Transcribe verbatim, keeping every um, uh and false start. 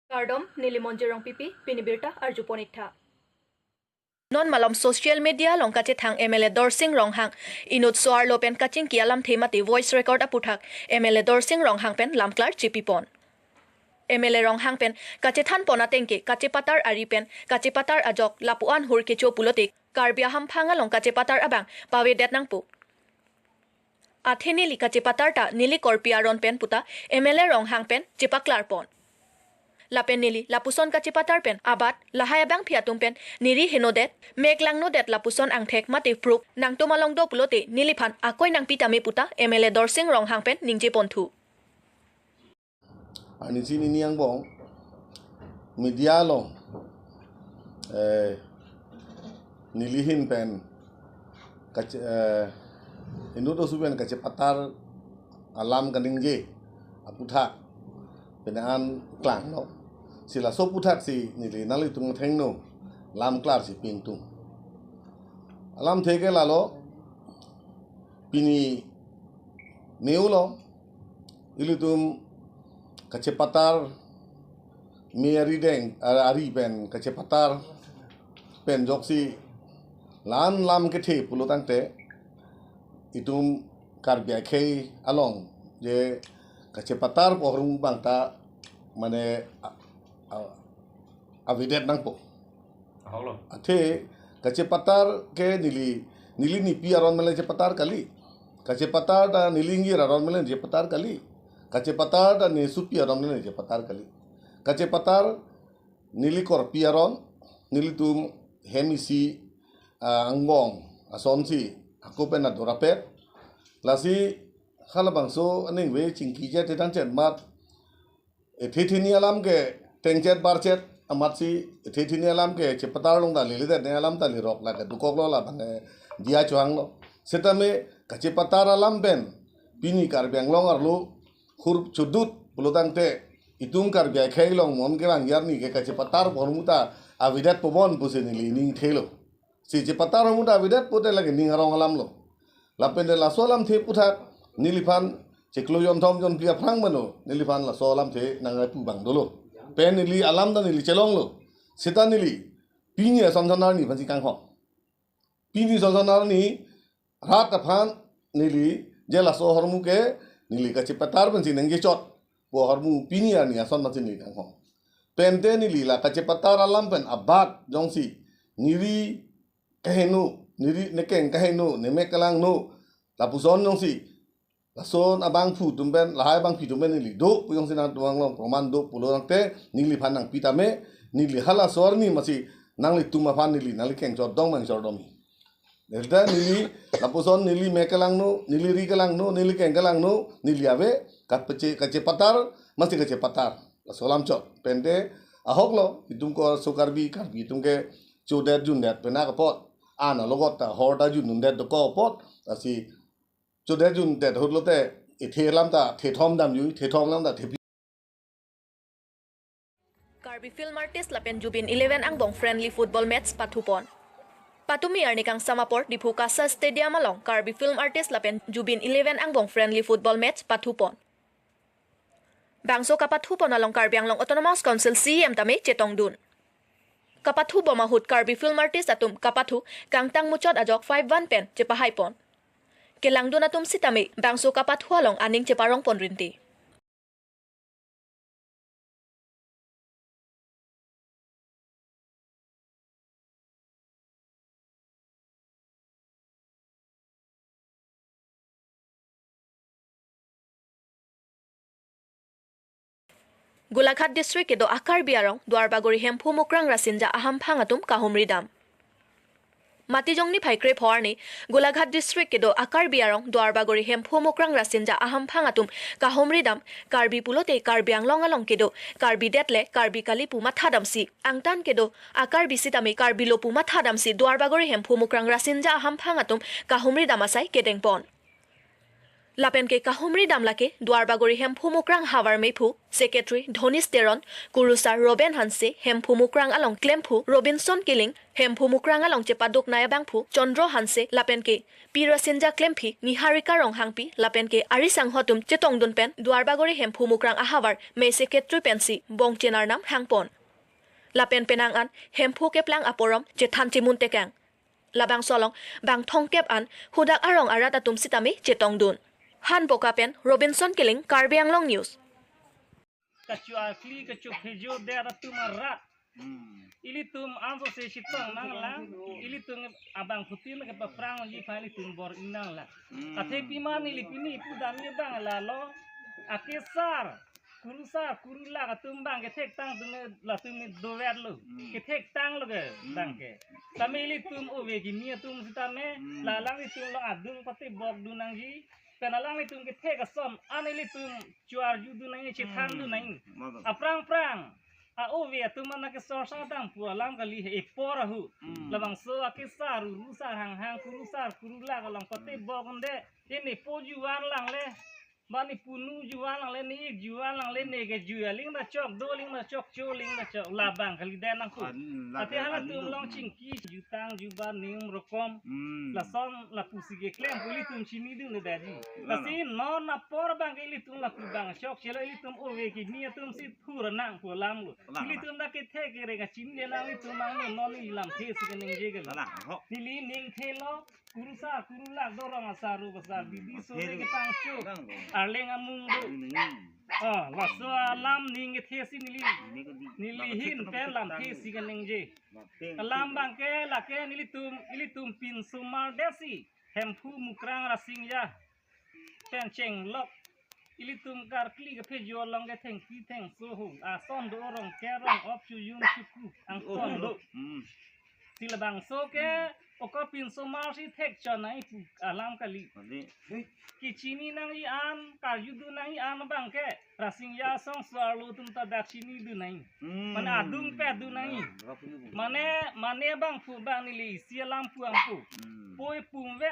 Kardom, neli Monjir Rongpipi, pini birta arjupon iktha. Non malom social media along kachethang M L A Dorsing Ronghang inut so-arlo pen kachingki alamthe mate voice record aputhak M L A Dorsing Ronghang pen lamklar chepipon. M L A Ronghang pen kachethanpon atengke kachepatar ari pen kachepatar ajok lapu-an hur kecho pulote Karbi ahamphang along kachepatar abang pavedet nangpo. Athe neli kachepatar ta neli korpi aron pen puta M L A Ronghang pen chepaklarpon. Lapen neli lapuson kachepatar pen abat lahai abangpi atum pen neri henodet, mek langnodet lapuson angthek mate proof nangtum along do pulote neliphan akoi nangpi tame puta M L A Dorsing Ronghang pen ningjeponthu. Arnisi nini angbong media along, eh, neli ahin pen kache-, eh, inut oso pen kachepatar alam kaningje aputhak pen an klanglo. Si laso aputhak si neli nanglitum athengno lamklar si pingtung. Alamthe ke lalo, pini neulo, ilitum kachepatar me ari deng, a-, ari pen kachepatar pen ajoksi la-an lam kethe pulo tangte itum Karbi akhei along je kachepatar pu ahormu abang ta mane a-, a-, avedet nangpo. Ahoklo. Athe kachepatar ke neli, neli nepi aron mele chepatar kali. Kachepatar ta neli ingjir aron mele chepatar kali. Kachepatar ta nesopi aron mele chepatar kali. Kachepatar neli korpi aron, nelitum hem isi, ah, angbong asonsi ako pen ador apet. Lasi halabangso aningve chingki chet tetan chet mat ethe theni alam ke tengchet barchet amatsi ethe theni alam ke chepatar long ta lele det ne alam ta lerok lake dokoklo labang, eh, diya chohanglo. Setame kachepatar alam pen pini Karbi Anglong arlo hur chodut pulo tangte itum Karbi akhei along mon kelang arni ke kachepatar pu ahormu ta avedet pobon pusi neli ning thelo. Si chepatar ahormu ta avedet pote lake ning arong alamlo. Lapen de laso alamthe aputhak neliphan chiklo jonthom jonphli aphrang mano neliphan laso alamthe nangpu abang dolo. Pen neli alam ta neli chelonglo. Seta neli pini ason son arni aphansi kanghon. Pini ason son arni rat aphan neli je laso ahormu ke neli kachepatar pensi nangkechot pu ahormu pini arni ason pensi neli kanghon. Pente neli la kachepatar alam pen abat jongsi neri kaheno, neri nekeng kaheno, nemek kelangno, lapuson jongsi lason abangphu atum pen, lahai abangpi atum pen neli do pu jongsi nangtum along proman do pulo tangte neliphan nangpi tame, neli halaso arni masi nanglitum aphan neli nangli kengchot dong mangchot dong. Delta neli lapuson neli mek kelangno, neli ri kelangno, neli keng kelangno, neli ave kapache kachepatar, masi kachepatar. Laso alam chot. Pente ahoklo, itum ko so Karbi, Karbi atum ke chodet jundet pena kapot. Ana logot ta hor ta jun jundet dokok apot. Lasi chodet jundet hutlo te ethe alam ta thethom damjui, thethom alam ta thephi. Karbi Film Artist lapen Jubin Eleven angbong friendly football match pathupon. Patumi arni kangsam apor Diphu Kasa Stadium along Karbi Film Artist lapen Jubin Eleven angbong friendly football match pathupon. Bangso kapathupon along Karbi Anglong Autonomous Council C E M tame chetongdun. Kapathubom ahut Karbi Film Artist atum kapathu kangtang muchot ajok five one pen chepahaipon. Kelangdun atum sitame bangso kapathu along aning cheparongpon rinti. Golaghat District kedo a-Karbi arong Duarbagori Hemphu Mukrang Rasinja ahamphang atum kahumri dam. Matijong niphai krepho arni Golaghat District kedo a-Karbi arong Duarbagori Hemphu Mukrang Rasinja ahamphang atum kahumri dam, Karbi pulote Karbi Anglong along kedo, Karbi det le Karbi kali pu matha damsi, angtan kedo a-Karbi sitame Karbi lo pu matha damsi Duarbagori Hemphu Mukrang Rasinja ahamphang atum kahumri dam asai kedengpon. Lapen ke kahumri dam lake Duarbagori Hemphu Mukrang havar mephu, Secretary Dhonish Teron, Kurusar Robin Hanse, Hemphu Mukrang along klemphu Robinson Killing, Hemphu Mukrang along chepaduk nai abangphu Chandra Hanse, lapen ke Pirasinja klemphi Niharika Ronghangpi, lapen ke ari sangho atum chetongdun pen Duarbagori Hemphu Mukrang ahavar me Secretary pensi bongchenarnam hangpon. Lapen penang an Hemphu keplang aporom chethan chemun tekang. Labangso along bang thongkep an hudak arong arat atum sitame chetongdun. Han Boka pen Robinson Killing, Karbi Anglong News. Kachu akli, kachu phejo der atum arat. Hmm. Ilitum anso se chetong nanglang, ilitum abangphutin ke paprang ji pha ilitum bor-i nanglang. Hmm. Athe pima neli pini pu dam ni bang lalo, akesar, kurusar, kurulak atum bang kethektang atum latum ni dover lo. Hmm. Kethektang lo ke Hmm. bang ke. Tame ilitum ove kimi atum sitame, Hmm. la alanglitum along adung patebok dun nangji. Pen alanglitum kethek ason an ilitum chuarju dun nangji, chethan Hmm. dun nangji. Mabang. Aphrang phrang a-ove atum an akesor sa dang pu alam kali he epor ahu. Hmm. Labangso akesar, kurusar hanghang, kurusar, kurulak along patebok unde. Ini po juan lang le. Bani punu juan lang le, ni ik juan lang le, ne ke ju aling ta chok, do aling ta chok, cho aling ta chok. Labang kali den nangku. An, la Ati ke halatum aling along tu. Chingki, jutang, juban, nium, rokom. Hmm. Lason, lapusi keklem, pu ilitum chinidun de daji. Lana. Lasi non apor bang ke ilitum lapu bang chokchelo, ilitum ove kimi atum si thur nang pu alam lo. Lana. Ilitum ta kethek kereng kachini nang ilitum nang lo, non ili lamthe si keningje ke lo. Lana, ho. Neli ningthe lo, kurusar, kurulak dorong asar ru basar, Hmm. bidi so Oke, le ke pangcho. Bang, bang. Arleng amung do. Hmm. Ah, laso alam ning kethe si neli. Ini ke di, Neli bang, hin cek pen lam tang. Thi si keningje. Bang, peng, Alam cek. Bang ke lake nelitum, ilitum pinsomar desi. Hemphu Mukrang Rasinja. Pen chenglok. Ilitum karkli kephejo along ke thengpi thengso hu. Ason do rong kerong op chujun chuku. Angton do. Hmm. Si labangso ke, oko pinsomar si thekchon nangji pu alam kali. Adi. Kechini nangji an, karjudun nangji an bang ke, Rasinja asong so-arlo atum ta dak chinidun nangji. Hmm. Mane adung pedun nangji. Hmm. Mane, mane bangphu bang neli isi alam pu angpu. Hmm. Poi pumve,